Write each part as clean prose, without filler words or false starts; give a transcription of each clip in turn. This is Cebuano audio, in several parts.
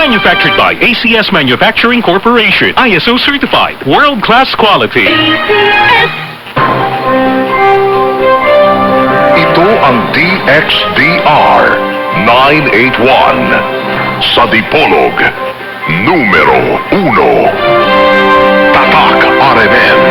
Manufactured by ACS Manufacturing Corporation. ISO certified. World-class quality. Ito ang DXDR 981 sa Dipolog, numero 1. Tatak RMN.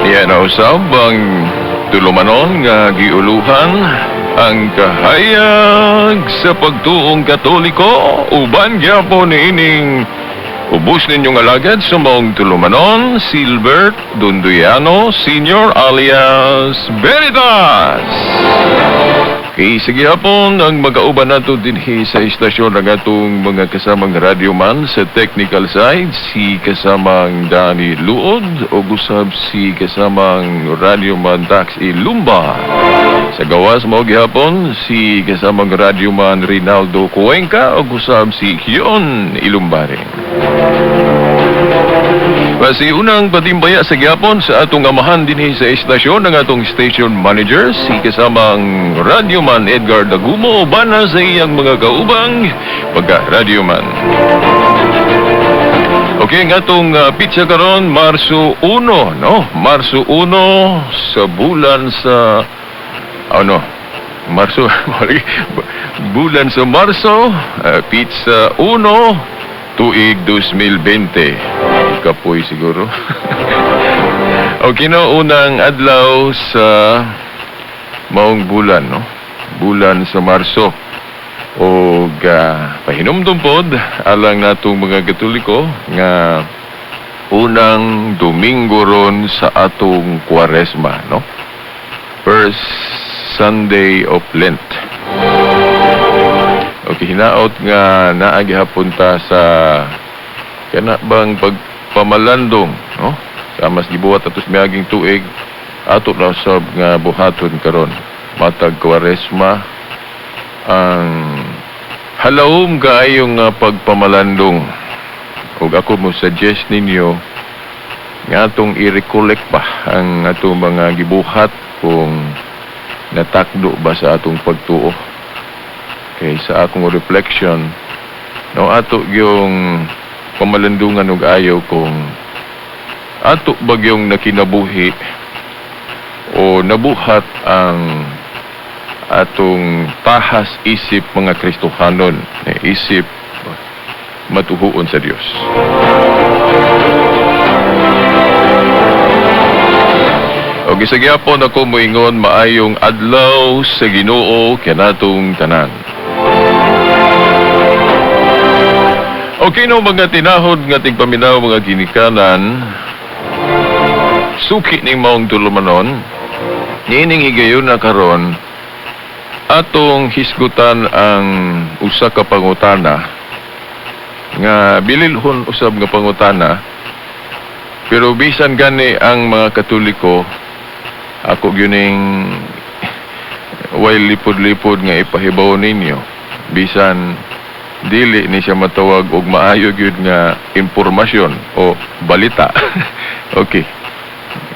Yan usab ang tulumanon nga giuluhan ang kahayag sa pagtuong Katoliko uban gyapon niining ubos ninyong alagad sa maong tulumanon Silbert Dunduyano Senior alias Veritas. Kay sige hapon ang magauban nato dinhi sa istasyon ang atong mga kasamang radyoman sa technical side, si kasamang Danny Luod o usab si kasamang radyoman Dax Ilumba. Sa gawas mo gihapon si kasamang radyoman Rinaldo Cuenca o usab si Kion Ilumbare. Basi unang patimbaya sa gyapon sa atong amahan dinhi sa istasyon ng atong station manager si kasamang radyoman Edgar Dagumo bana sa iyang mga kaubang pagka-radyoman. Okay, ang atong pizza karon Marso 1, no? Marso 1 sa bulan sa ano? Marso, bulan sa Marso, pizza 1, tuig 2020. Kapoy siguro. Okay, no, unang adlaw sa maong bulan, no? Bulan sa Marso. O pahinumdum pod alang natong mga Katoliko nga unang Domingo ron sa atong Kwaresma, no? First Sunday of Lent. Okay, hinaot nga naa gihapon ta sa kana bang pagpamalandong, no? Sa mas gibuhat atos miaging tuig ato na usab nga buhaton karon matag Kwaresma ang halawom kaayo nga pagpamalandong. Ug ako mo suggest ninyo nga atong i-recollect pa ang atong mga gibuhat kung natakdo ba sa atong pagtuo. Kay sa akong reflection, no, ato yung pamalandungan og ayo kung ato ba yung nakinabuhi o nabuhat ang atong tahas isip mga Kristohanon, isip matuhuon sa Dios. Okay, sa gyapon ako moingon maayong adlaw sa Ginoo kanatong tanan. Okay no mga tinahod nga tigpaminaw mga ginikanan, suki ning maong tulumanon, niining higayon na karon atong hisgutan ang usa ka pangutana nga bililhon usab nga pangutana, pero bisan gani ang mga Katoliko ako gyuning Way lipod-lipod nga ipahibaw ninyo, bisan dili ni siya matawag og maayo gyud nga impormasyon o balita. Okay.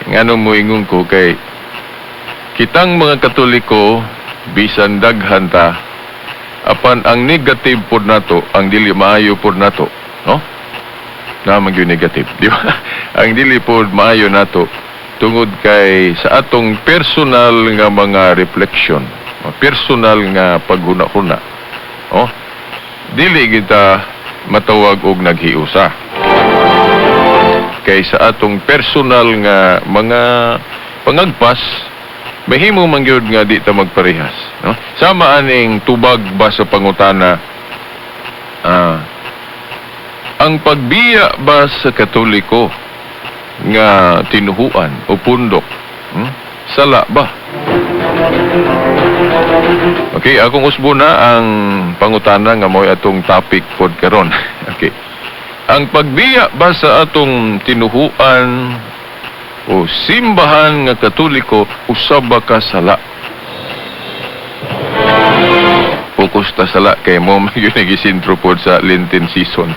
Nganong moingon ko kay kitang mga Katoliko, bisan daghan ta, apan ang negative pod nato, ang dili maayo pod nato, no? Na man gyud negative, di ba? Ang dili pod maayo nato tungod kay sa atong personal nga mga reflection, personal nga paghuna-huna, oh, dili kita matawag og naghiusa. Kay sa atong personal nga mga pangagpas, mahimo man gyud nga di ta magparehas, no? Sama aning tubag ba sa pangutana, ang pagbiya ba sa Katoliko nga tinuhuan o pundok, Sala ba? Okay, akong usbo na ang pangutana nga mo'y atong topic pod karon. Okay. Ang pagbiya ba sa atong tinuhuan o simbahan nga Katoliko, usa ba ka sala? Focus ta sala kay mo man gyud nagisentro pod sa Lenten season,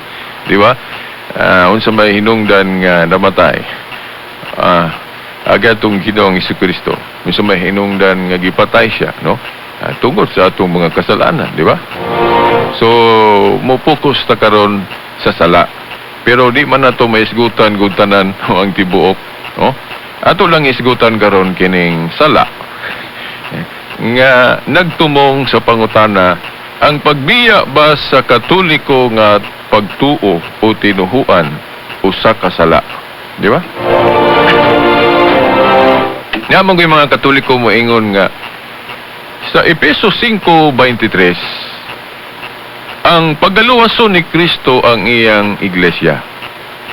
di ba? Unsa may hinungdan nga namatay? Agatong Ginoong Hesukristo. Unsa may hinungdan nga gipatay siya, no? Tungod sa atong mga kasalanan, di ba? So, mo focus ta karon sa sala. Pero di man nato maisgutan gud tanan ang tibuok, no? Ato lang isgutan karon kining sala nga nagtumong sa pangutana, ang pagbiya ba sa Katoliko nga pagtuo o tinuhuan usa ka sala, di ba? Nga man mga Katoliko moingon nga sa Epeso 5:23, ang pagaluwason ni Kristo ang iyang iglesia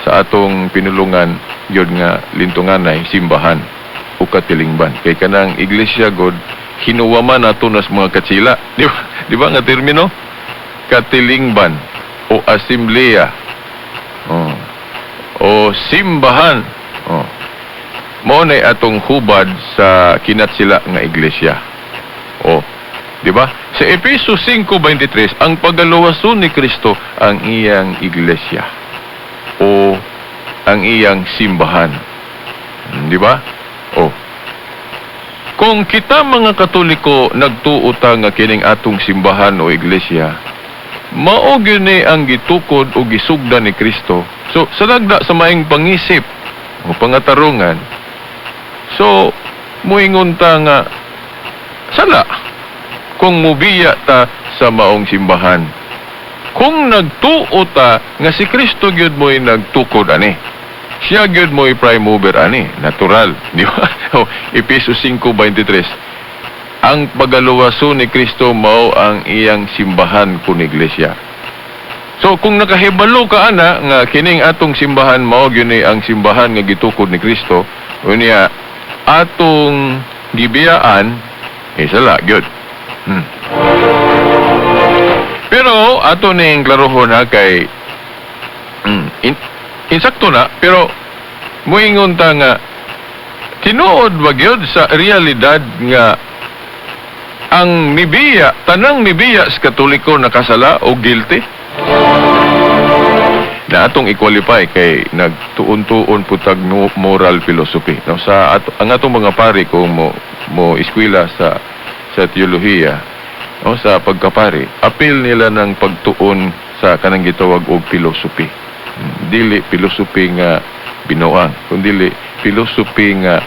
sa atong pinulungan gyud nga lintunganay simbahan o katilingban. Kay kanang iglesia god hinuwaman nato nas mga katsila. Di ba? Di ba nga termino? Katilingban o asembleya. Oh. O simbahan. Oh. Mao nay atong hubad sa kinatsila nga iglesia. Oh. Di ba? Sa Epeso 5:23, ang pagaluwason ni Kristo ang iyang iglesia o ang iyang simbahan. Di ba? Oh. Kung kita mga Katoliko nagtuo ta nga kining atong simbahan o iglesia, mao gyud ni ang gitukod o gisugdan ni Kristo. So sa lagda sa maing pangisip o pangatarungan, so muingon ta nga sala kung mubiya ta sa maong simbahan. Kung nagtuo ta nga si Kristo gyud mo'y nagtukod ani. Siya gyud mo'y prime mover ani, natural, di ba? Oh, Epeso 5:23. Ang pagaluwason ni Kristo mao ang iyang simbahan kun iglesia. So kung nakahibalo ka ana nga kining atong simbahan mao gyud ni ang simbahan nga gitukod ni Kristo, unya atong gibiyaan, eh sala gyud. Pero ato ning klarohon ha kay insakto na, pero muingon ta nga tinuod ba gyud sa realidad nga ang mibiya, tanang mibiya sa Katoliko nakasala o guilty? Na atong i-qualify kay nagtuon-tuon putag moral philosophy, no? Sa ato, ang atong mga pari kung mo eskwela sa teolohiya, no, sa pagkapari, apil nila ng pagtuon sa kanang gitawag og philosophy. Dili philosophy nga binuang, kundili philosophy nga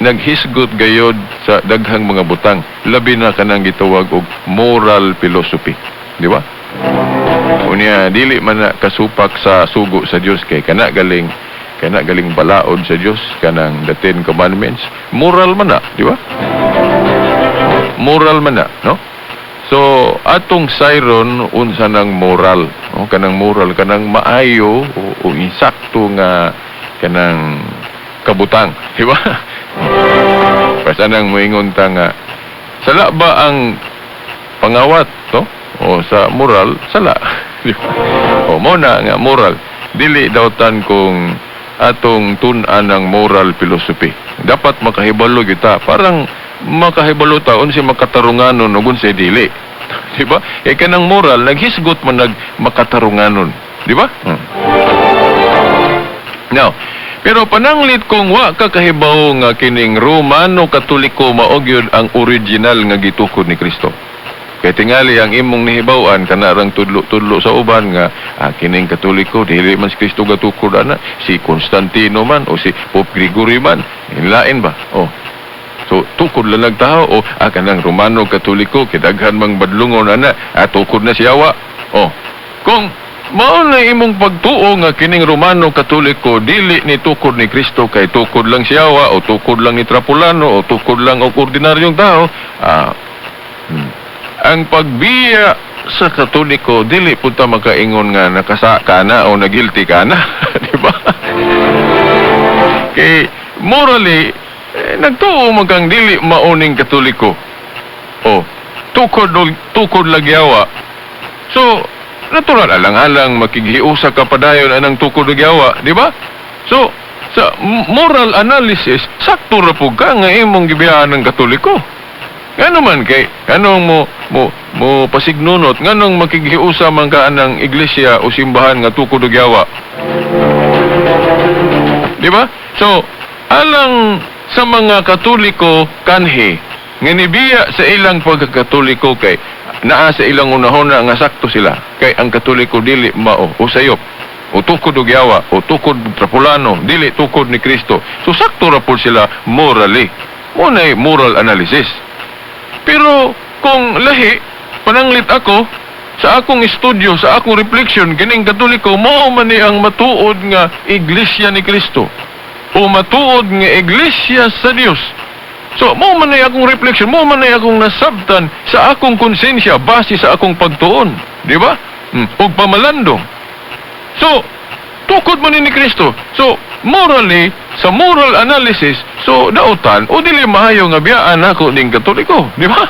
naghisgot gayod sa daghang mga butang, labi na kanang gitawag og moral philosophy, di ba? Unya dili man na kasupak sa sugo sa Dios kay kana galing balaod sa Dios kanang the Ten Commandments, moral man na, di ba? Moral man na, no? So atong sayron unsa nang moral, no? Kanang moral, kanang maayo o insakto nga kanang kabutang, di ba? Basta nang moingon ta nga sala ba ang pangawat, no? O sa moral, sala. Di ba? O mo na nga moral. Dili dawtan kung atong tun-an ng moral philosophy. Dapat makahibalo kita. Parang makahibalo ta unsay makatarunganon ug unsay dili. Di ba? Kay kanang moral naghisgot man nag makatarunganon, di ba? Now, pero pananglit kung wa ka kahibaw nga kining Romano Katoliko mao gyud ang original nga gitukod ni Kristo. Kay tingali ang imong nihibaw-an kana rang tudlo-tudlo sa uban nga kining Katoliko dili man si Kristo gatukod ana, si Constantino man o si Pope Gregory man, lain ba? Oh. So tukod lang nagtaho o kanang Romano Katoliko kay daghan mang badlungon ana, tukod na siya wa. Oh. Kung mao na imong pagtuo nga kining Romano Katoliko dili ni tukod ni Kristo kay tukod lang siya wa o tukod lang ni Trapolano o tukod lang og ordinaryong tao, ang pagbiya sa Katoliko dili pud ta makaingon nga nakasa ka na o nagilty ka na, di ba? Kay morally nagtuo man kang dili mauning Katoliko. O tukod tukod lagyawa. So natural alang-alang makighiusa ka padayon anang tukod lagyawa, di ba? So sa moral analysis sakto ra pud ka nga imong gibiyaan ng Katoliko. Ngano man kay anong mo pasignunot, nganong makighiusa man ka anang iglesia o simbahan nga tukod og yawa? Di ba? So alang sa mga Katoliko kanhi nga nibiya sa ilang pagkakatoliko kay naa sa ilang unahona nga sakto sila kay ang Katoliko dili mao o sayop o tukod og yawa o tukod og trapulano, dili tukod ni Kristo. So sakto ra pud sila morally. Mo nay moral analysis. Pero kung lahi, pananglit ako sa akong estudyo, sa akong reflection, kining Katoliko mao man ni ang matuod nga iglesia ni Kristo o matuod nga iglesia sa Dios. So mao man ni akong reflection, mao man ni akong nasabtan sa akong konsensya base sa akong pagtuon, di ba? Ug pamalandong. So tukod man ni Kristo. So morally, sa moral analysis, so dautan o dili maayo nga biyaan nako ning Katoliko, di ba?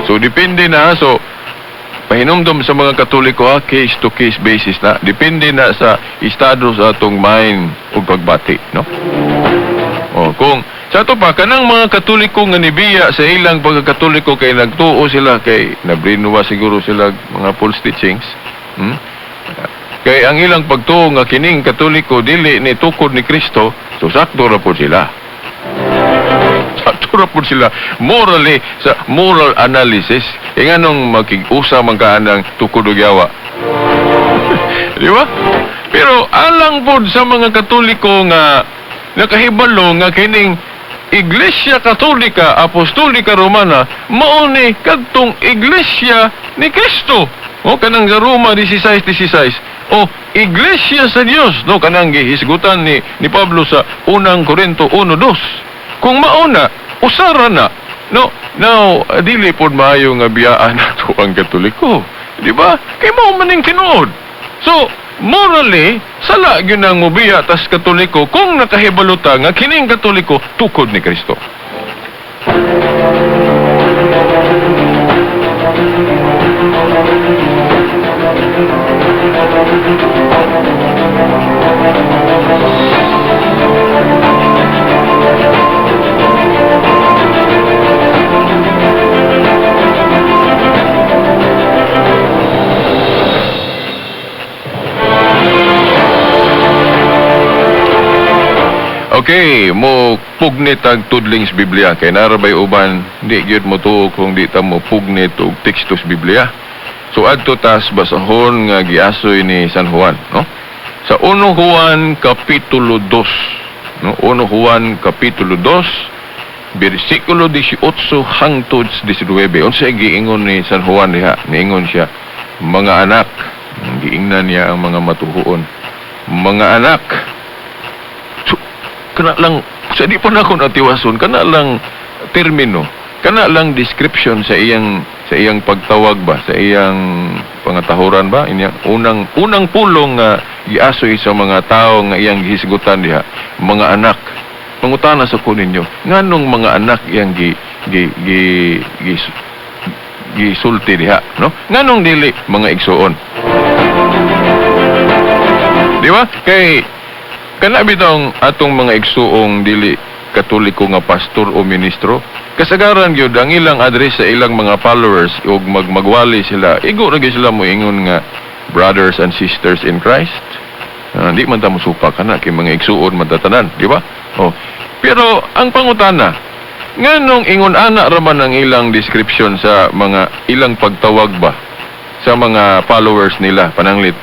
So depende na, so pahinumdom sa mga Katoliko ha, case to case basis na, depende na sa estado sa atong mind ug pagbati, no? O kung sa ato pa kanang mga Katoliko nga nibiya sa ilang pagkakatoliko kay nagtuo sila kay nabrinwa siguro sila mga false teachings. Kay ang ilang pagtuo nga kining Katoliko dili ni tukod ni Kristo, so sakto ra pud sila. Sakto ra pud sila morally sa moral analysis. Kay nganong makig-usa man ka anang tukod og yawa? Di ba? Pero alang pud sa mga Katoliko nga nakahibalo nga kining Iglesia Katolika Apostolika Romana mao ni kadtong Iglesia ni Kristo. O kanang sa Roma 16:16. O Iglesia sa Dios, no, kanang gihisgutan ni Pablo sa unang Korinto 1:2. Kung mauna, usara na. No, now dili pod maayo nga biyaan nato ang Katoliko. Di ba? Kay mao man ning tinuod. So morally, sala gyud nang mobiya tas Katoliko kung nakahibalo ta nga kining Katoliko tukod ni Kristo. Okay, mo pugnit ang tudlings Biblia kay narabay uban di gyud mo tuo kung di ta mo pugnit og teksto sa Biblia. So adto tas basahon nga giasoy ni San Juan, no? Sa 1 Juan kapitulo 2, no? 1 Juan kapitulo 2 bersikulo 18 hangtod 19. Unsa giingon ni San Juan diha? Niingon siya, mga anak, giingnan niya ang mga matuhuon. Mga anak, kana lang sa di pa na ako natiwason, kana lang termino, kana lang description sa iyang pagtawag ba, sa iyang pangatahuran ba, inyang unang pulong nga giasoy sa mga tao nga iyang gihisgutan diha, mga anak. Mangutana sa ko ninyo, nganong mga anak iyang gi gi gi, gi gisulti diha, no? Nganong dili mga igsuon? Di ba? Kay Kana bitong atong mga igsuong dili Katoliko nga pastor o ministro, kasagaran gyud ang ilang address sa ilang mga followers ug magwali sila, igo ra gyud sila moingon nga "brothers and sisters in Christ." Ah, di man ta mosupak kana kay mga igsuon man ta tanan, di ba? Oh. Pero ang pangutana, nganong ingon ana ra man ang ilang description sa mga ilang pagtawag ba sa mga followers nila? Pananglit,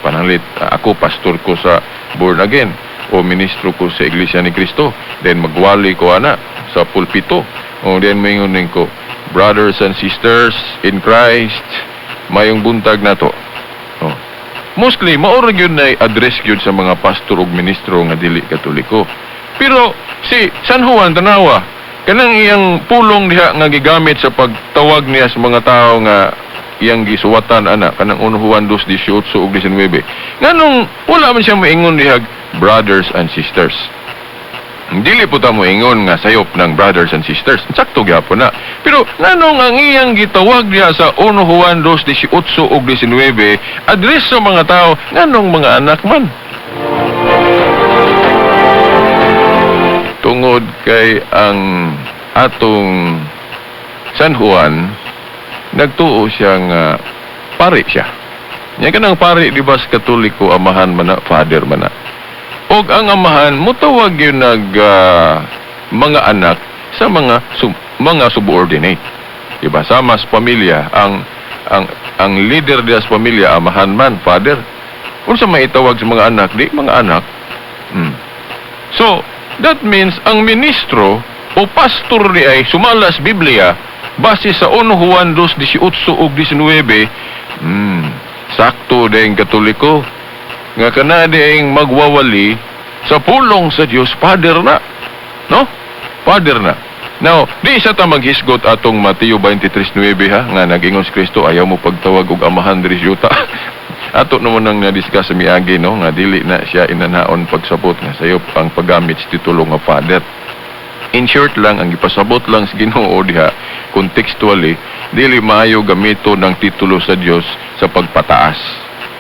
ako, pastor ko sa born again o ministro ko sa Iglesia ni Cristo, then magwali ko ana sa pulpito o then moingon din ko, "Brothers and sisters in Christ, mayong buntag nato." Oh. Mostly mao ra gyud na address gyud sa mga pastor ug ministro nga dili Katoliko. Pero si San Juan, tanawa kanang iyang pulong diha nga gigamit sa pagtawag niya sa mga tao nga iyang gisuwatan ana, kanang 1 Juan 2:18 ug 19, nganong wala man siya moingon diha "brothers and sisters"? Dili po ta moingon nga sayop ng "brothers and sisters." Sakto gyapon na. Pero nganong ang iyang gitawag diha sa 1 Juan 2:18 ug 19, address sa mga tao, nganong mga anak man? Tungod kay ang atong San Juan, nagtuo siya nga pari siya. Nya kanang pari, di ba, sa Katoliko, amahan man na, father man na. Og ang amahan mutawag yun nag mga anak sa mga subordinate. Di ba? Sama sa pamilya, ang leader diya sa pamilya, amahan man, father. Unsa may itawag sa mga anak? Di mga anak. So, that means ang ministro o pastor ni ay sumala sa Biblia base sa 1 Juan 2:18 ug 19, sakto ding Katoliko nga kana ding magwawali sa pulong sa Dios, father na. No? Father na. Now, di sa ta maghisgot atong Mateo 23:9 ha, nga nag-ingon si Kristo, "Ayaw mo pagtawag og amahan diri sa yuta." Ato naman nang na-discuss sa miagi, no, nga dili na siya inanaon pagsabot nga sayop ang paggamit sa titulo nga father. In short lang, ang ipasabot lang sa Ginoo diha, contextually, dili maayo gamito ng titulo sa Dios sa pagpataas.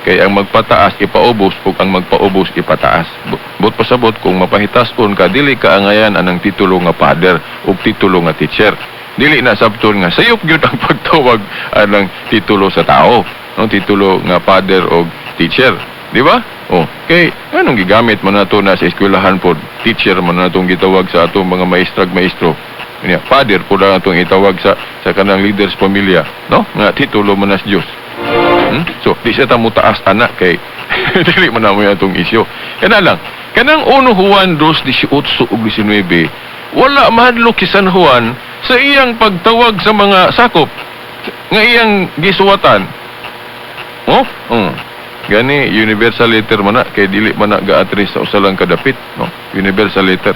Kay ang magpataas ipaubos ug ang magpaubos ipataas. But pasabot, kung mapahitason ka, dili ka angayan anang titulo nga father ug titulo nga teacher. Dili na sabton nga sayop gyud ang pagtawag anang titulo sa tao. Ang titulo nga father o teacher. Di ba? Oh, kay anong gigamit man nato na sa eskwelahan pod, teacher man natong gitawag sa atong mga maestrag maestro. Nya, father po lang atong itawag sa kanang leaders pamilya, no? Nga titulo man na sa Dios. So, di siya ta mo taas ana kay dili man namo atong isyu. Kana lang, kanang 1 Juan 2:18 ug 19, wala mahadlok si San Juan sa iyang pagtawag sa mga sakop nga iyang gisuwatan. Oh? Gani universal letter man na kay dili man na ga-address sa usa lang kadapit, no? Universal letter.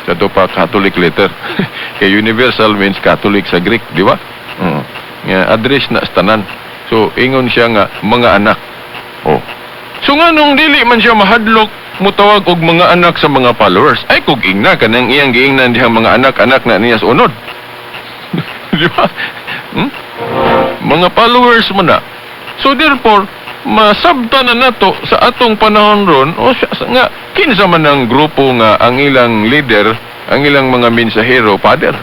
Sa to pa Catholic letter. Kay universal means Catholic sa Greek, di ba? Nga address na sa tanan. So ingon siya nga mga anak. Oh. So nganong dili man siya mahadlok mutawag og mga anak sa mga followers? Ay kog ingna kanang iyang giingnan dihang mga anak-anak na niya sa unod. Di ba? Mga followers mo na. So therefore, masabta na nato sa atong panahon ron o siya, nga kinsa man ang grupo nga ang ilang leader, ang ilang mga mensahero, father.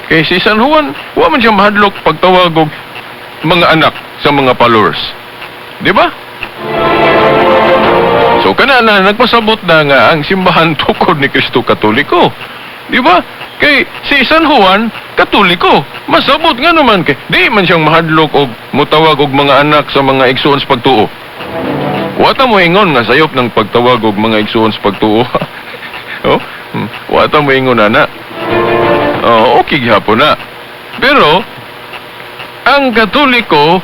Kay si San Juan, wa man siya mahadlok pagtawag og mga anak sa mga followers. Di ba? So kana na nagpasabot na nga ang simbahan tukod ni Kristo Katoliko. Di ba? Kay si San Juan Katoliko. Masabot nga naman kay di man siyang mahadlok og mutawag og mga anak sa mga igsuon sa pagtuo. Wa ta mo ingon nga sayop ng pagtawag og mga igsuon sa pagtuo. Oh? Wa ta mo ingon ana. Oh, okay gihapon na. Pero ang Katoliko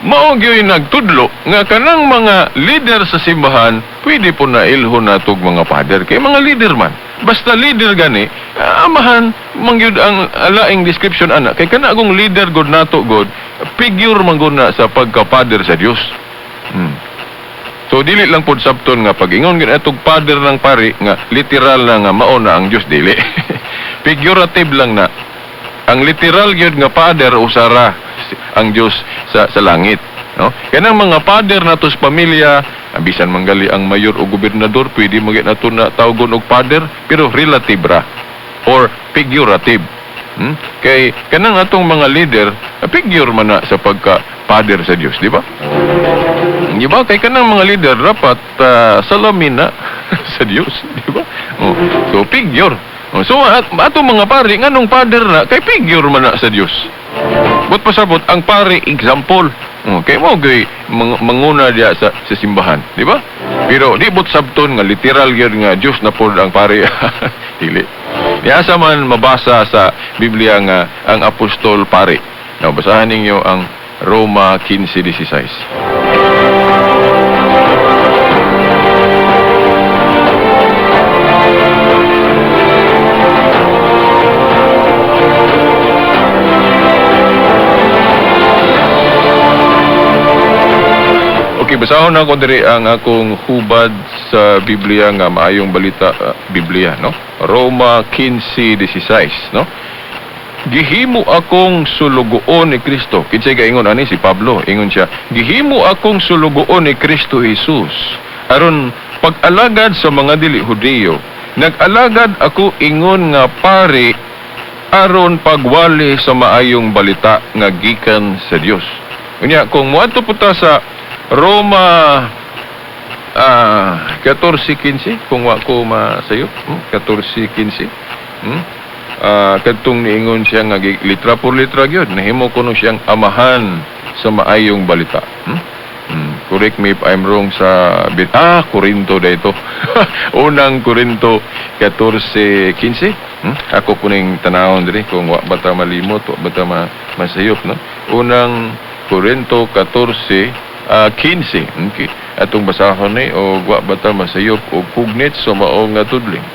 mao gyud nagtudlo nga kanang mga leader sa simbahan pwede po na ilhon natog mga father kay mga leader man. Basta leader gani, amahan man gyud ang alaing description ana, kay kana agong leader god nato god figure man gud na sa pagka-father sa Dios. So dili lang pod sabton nga pag ingon gyud atog father ng pari nga literal na nga mao na ang Dios, dili. Figurative lang na. Ang literal gyud nga father usara ang Dios sa langit, no? Kanang mga father nato sa pamilya, Bisan manggali ang mayor o gobernador, pwede mo nato na tawgon og father, pero relative ra or figurative. Kay kanang atong mga leader, figure man na sa pagka father sa Dios, di ba? Di ba? Kay kanang mga leader dapat salamin na sa Dios, di ba? Oh, so figure. Oh, so atong mga pari nganong father na kay figure man na sa Dios. But pasabot ang pari example. Okay mo gay manguna diya sa simbahan, di ba? Pero di but sabton nga literal gyud nga Dios na pod ang pari. Dili. Niasa man mabasa sa Biblia nga ang apostol pari. Now, basahan ninyo ang Roma 15:16. Okay, basahon na ko diri ang akong hubad sa Biblia nga maayong balita, Biblia, no? Roma 15:16, no? Gihimo akong sulugoon ni Kristo. Kinsay gaingon ani si Pablo, ingon siya, gihimo akong sulugoon ni Kristo Jesus aron pag-alagad sa mga dili Hudiyo. Nag-alagad ako ingon nga pari aron pagwali sa maayong balita nga gikan sa Dios. Unya kung moadto po ta sa Roma 14:15, kung wa ko masayop, 14:15. Kadtong niingon siya nga litra por litra gyud, nahimo kuno siyang amahan sa maayong balita. Correct me if I'm wrong sa Korinto dito. Unang Korinto 14:15. Ako kuning tanawon diri kung wa bata malimot, wa bata masayop, no? Unang Korinto 14:15. Okay. Atong basahon ni og wa bata masayop og pugnit sa mao nga tudling.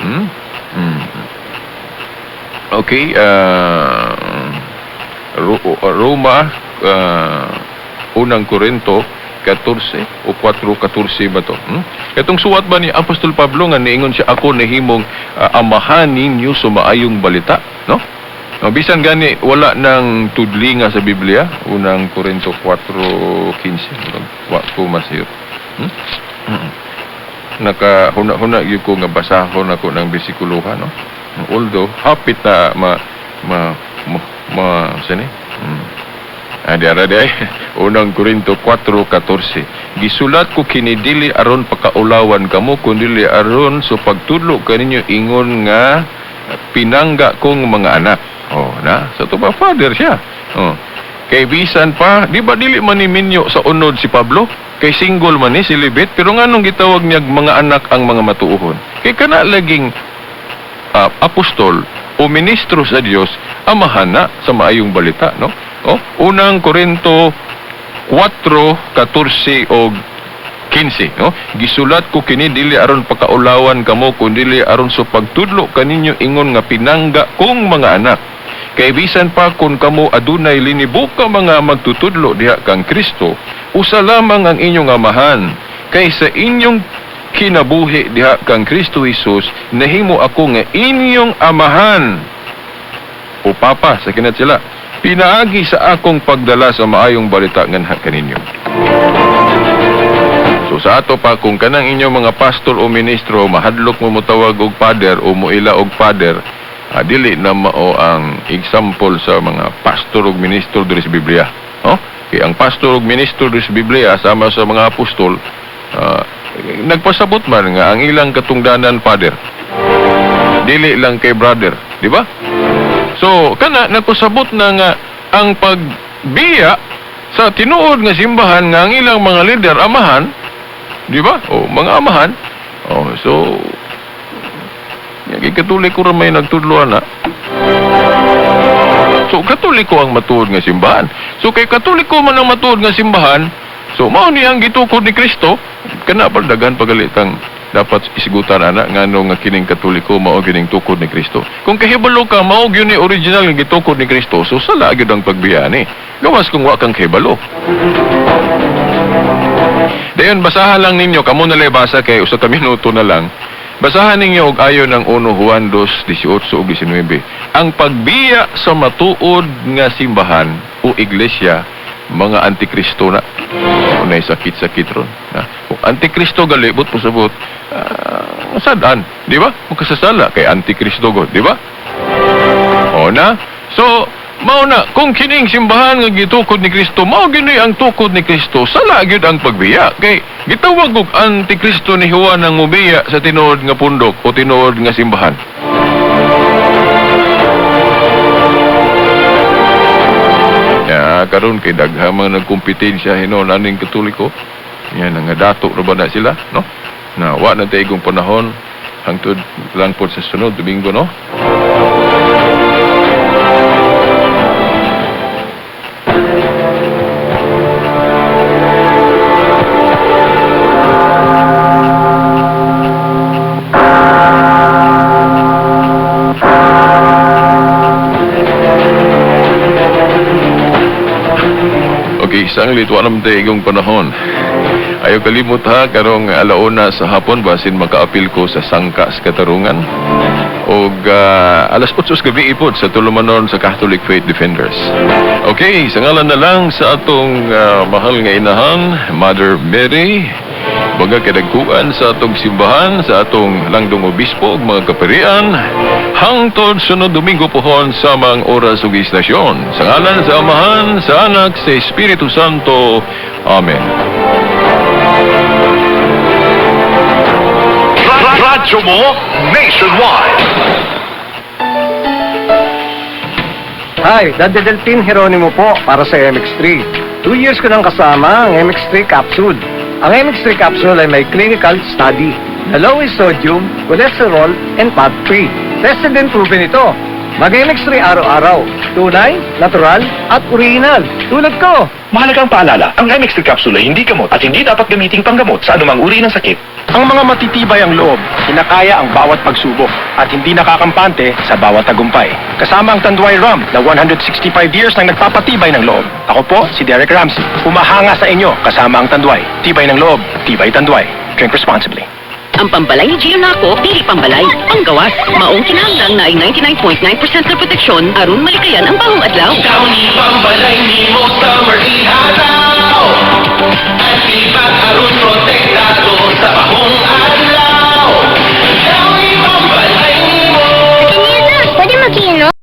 Okay, Roma Unang Korinto 14 o 4:14 ba to? Katong suwat ba ni Apostol Pablo nga niingon siya, ako nahimong amahan ninyo sa maayong balita, no? No, bisan gani wala nang tudli nga sa Biblia, Unang Korinto 4:15, wa ko masayop. Nakahuna-huna gyud ko nga basahon ako ng bersikuloha, no? Although hapit na ma ma ma, ma sani? Di ara di ay. Unang Korinto 4:14. Gisulat ko kini dili aron pakaulawan kamo, kundi aron so pagtudlo kaninyo ingon nga pinangga kong mga anak. Oh, na sa to ba father siya. Oh. Kay bisan pa, di ba dili man ni minyo sa unod si Pablo? Kay single man ni si Libet, pero nganong gitawag niya mga anak ang mga matuohon? Kay kana laging apostol o ministro sa Dios, amahan na sa maayong balita, no? Oh, Unang Korinto 4:14 og 15, no? Gisulat ko kini dili aron pakaulawan kamo, kundi aron sa pagtudlo kaninyo ingon nga pinangga kong mga anak. Kay bisan pa kun kamo adunay linibo ka mga magtutudlo diha kang Kristo, usa lamang ang inyong amahan. Kay sa inyong kinabuhi diha kang Kristo Jesus, nahimo ako nga inyong amahan o papa sa kinat sila, pinaagi sa akong pagdala sa maayong balita nganha kaninyo. So sa ato pa, kung kanang inyong mga pastor o ministro mahadlok mo motawag og father o moila og father, dili na mao ang example sa mga pastor ug ministro diri sa Biblia. Oh? Kay ang pastor ug ministro diri sa Biblia sama sa mga apostol, nagpasabot man nga ang ilang katungdanan father. Dili lang kay brother, di ba? So kana nagpasabot na nga ang pagbiya sa tinuod nga simbahan nga ang ilang mga leader amahan, di ba? O mga amahan. Oh, so Katoliko ra may nagtudlo na. So Katoliko ang matuod nga simbahan. So kay Katoliko man ang matuod nga simbahan, so mao ni ang gitukod ni Kristo. Kana pa daghan pagalitang dapat isigutan ana ngano nga kining Katoliko mao kining tukod ni Kristo. Kung kahibalo ka mao gyud ni original nga gitukod ni Kristo, so sala gyud ang pagbiya ni. Gawas kung wa kang kahibalo. Dayon basahan lang ninyo, kamo na lay basa kay usa ka minuto na lang. Basahan ninyo og ayon ang 1 Juan 2:18 ug 19. Ang pagbiya sa matuod nga simbahan o iglesia, mga antikristo na. Unay sakit-sakit ron. Ha? Kung antikristo gali, but pasabot, masadan, di ba? Makasasala kay antikristo god, di ba? O na? So, mao na, kung kining simbahan nga gitukod ni Kristo, mao gini ang tukod ni Kristo, sala gyud ang pagbiya. Kay gitawag og antikristo ni Juan ang mubiya sa tinuod nga pundok o tinuod nga simbahan. Ya, karon kay daghang mga nagkompetensya hinon aning Katoliko. Yan nga dato ra ba na sila, no? Na wa na taygong panahon hangtod lang pod sa sunod Domingo, no? Okay, isang litwa naman tayo igong panahon. Ayaw kalimot ha, karong alauna sa hapon, basin makaapil ko sa Sangka sa Katarungan. Og alas 8 sa gabi ipod sa Tulumanon sa Catholic Faith Defenders. Okay, sa ngalan na lang sa atong mahal nga inahan, Mother Mary, baga kadagkuan sa atong simbahan, sa atong langdong obispo ug mga kaparian, hangtod sunod Domingo pohon sa mga oras ug istasyon. Sa ngalan sa Amahan, sa Anak, sa Espiritu Santo. Amen. Radyo mo nationwide. Hi, Daddy Delphine Geronimo po para sa MX3. 2 years ko nang kasama ang MX3 capsule. Ang MX3 capsule ay may clinical study na low in sodium, cholesterol, and fat-free. Tested and proven ito. Mag-MX3 araw-araw. Tunay, natural, at original. Tulad ko. Mahalagang paalala, ang MX3 capsule ay hindi gamot at hindi dapat gamiting panggamot sa anumang uri ng sakit. Ang mga matitibay ang loob, kinakaya ang bawat pagsubok at hindi nakakampante sa bawat tagumpay. Kasama ang Tanduay Rum na 165 years nang nagpapatibay ng loob. Ako po, si Derek Ramsey. Humahanga sa inyo kasama ang Tanduay. Tibay ng loob, tibay Tanduay. Drink responsibly. Ang pambalay ni Gio nako, dili pambalay, panggawas. Maong kinahanglang naay 99.9% na proteksyon aron malikayan ang bahong adlaw. Downy pambalay ni mo summer ihataw.